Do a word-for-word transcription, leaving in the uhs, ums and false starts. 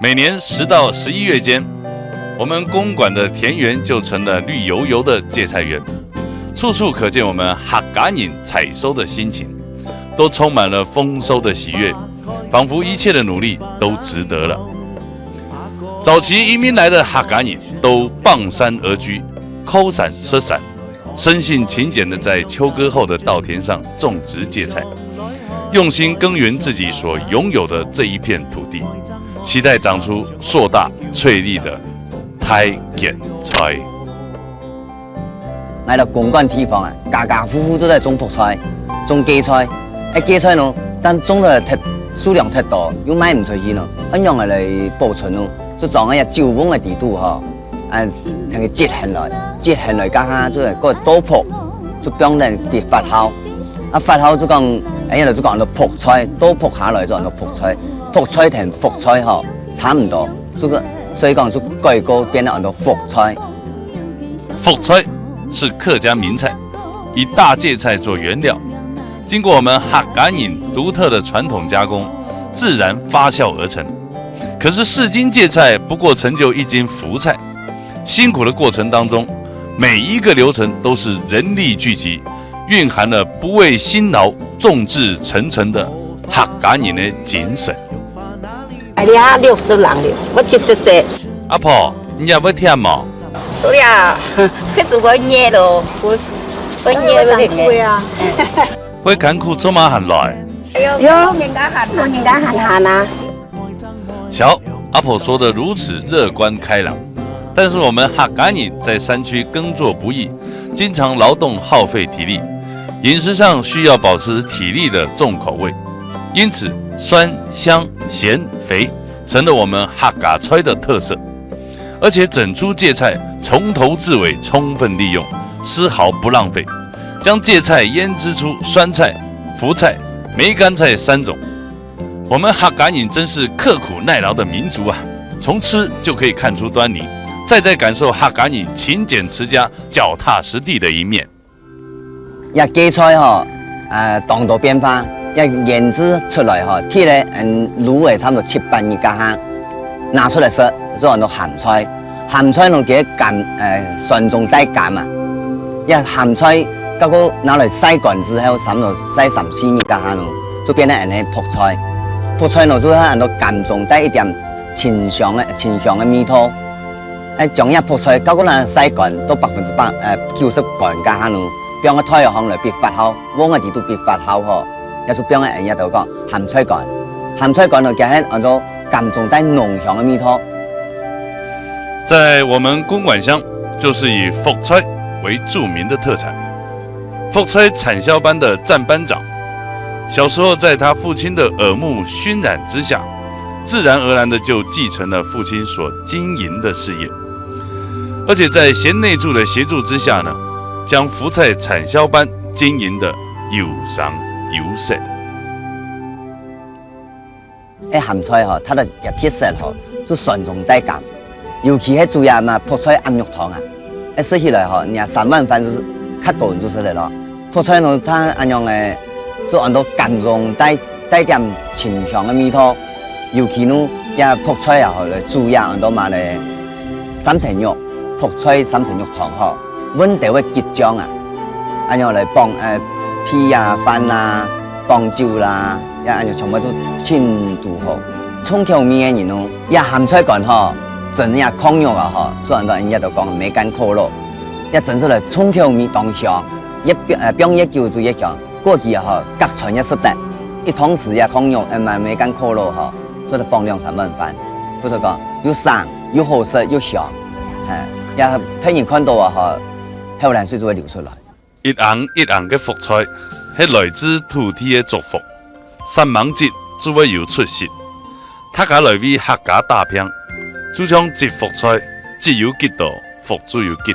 每年十到十一月间，我们公馆的田园就成了绿油油的芥菜园，处处可见我们客家人采收的心情，都充满了丰收的喜悦，仿佛一切的努力都值得了。早期移民来的客家人都傍山而居，靠山食山，生性勤俭的在秋割后的稻田上种植芥菜，用心耕耘自己所拥有的这一片土地，期待长出硕大翠绿的大芥菜。 𠊎兜公館地方啊，家家户户都在種覆菜、種芥菜。該芥菜呢，但種了忒，數量忒多，又賣毋出去呢，仰般來保存呢？就裝在酒甕个底肚吼，啊，同佢擠忒來，擠忒來該下就係過倒覆，就放等佢發酵。啊，發酵就講，哎呀，就講到覆菜，倒覆下來就講到覆菜，覆菜同覆菜吼，差毋多，這個，所以講就改過變到安到覆菜。 覆菜是客家名菜，以大芥菜做原料，经过我们客家人独特的传统加工，自然发酵而成。可是四斤芥菜不过成就一斤福菜，辛苦的过程当中，每一个流程都是人力聚集，蕴含了不畏辛劳、众志成城的客家人的精神。哎呀，六十人了，我七十岁。阿婆，你也会忝无？对呀，可是我热咯，我我热了很。会艱苦做么还来？有，人家喊，人家喊喊啊。瞧，阿婆说的如此乐观开朗，但是我们客家人在山区耕作不易，经常劳动耗费体力，饮食上需要保持体力的重口味，因此酸、香、咸、肥成了我们客家菜的特色。而且整株芥菜从头至尾充分利用，丝毫不浪费，将芥菜腌制出酸菜、福菜、梅干菜三种。我们客家人真是刻苦耐劳的民族啊！从吃就可以看出端倪，再再感受客家人勤俭持家、脚踏实地的一面。這芥菜吼，啊，當多變化，這腌製出來吼，忒了，嗯，滷个差毋多七八日該下，拿出來食，就安到鹹菜。鹹菜呢，佢个甘，呃，酸中帶甘啊。這鹹菜，結果拿來曬乾之後，差毋多曬三四日該下呢，就變成恁呢覆菜。覆菜呢，就係安到甘中帶一點清香个、清香个味道。 哎，將這覆菜，到過拿曬乾到百分之百，呃，九十乾該下呢，放个太陽項來畀發酵，甕个底肚畀發酵吼，也就放个人家都講鹹菜乾。鹹菜乾呢，佢係安到甘中帶濃香个味道。在我们公馆乡，就是以覆菜为著名的特产。覆菜产销班的占班长，小时候在他父亲的耳目熏染之下，自然而然的就继承了父亲所经营的事业，而且在贤内助的协助之下呢，将福菜产销班经营的有声有色。 該鹹菜吼，佢个特色吼，就酸中帶甘，尤其係煮這嘛覆菜鴨肉湯啊，該食起來吼，你啊三碗飯就係較多人就食得咯。覆菜呢，佢恁樣个，就安到甘中帶帶點清香个味道，尤其呢，這覆菜啊吼，來煮這安到嘛咧，三層肉，覆菜三層肉湯吼。 溫度个桔醬啊，恁樣來傍，呃，皮啊、飯啊、傍酒啦，也恁樣全部都盡堵好。重口味个人哦，這鹹菜乾吼，蒸這炕肉啊吼，所以人家都講梅乾扣肉，這蒸出來重口味當香，越，呃，放越久就越香。過期啊吼，隔餐也食得，一湯匙這炕肉，呃，嘛梅乾扣肉吼，做得傍兩三碗飯，不是講又省又好食又香，嘿，也別人看到啊吼， 口涎水就會流出來。一甕一甕个福菜，係來自土地个祝福，煞猛摘就會有出息。大家來為客家打拚，就像摘福菜，摘有幾多，福就有幾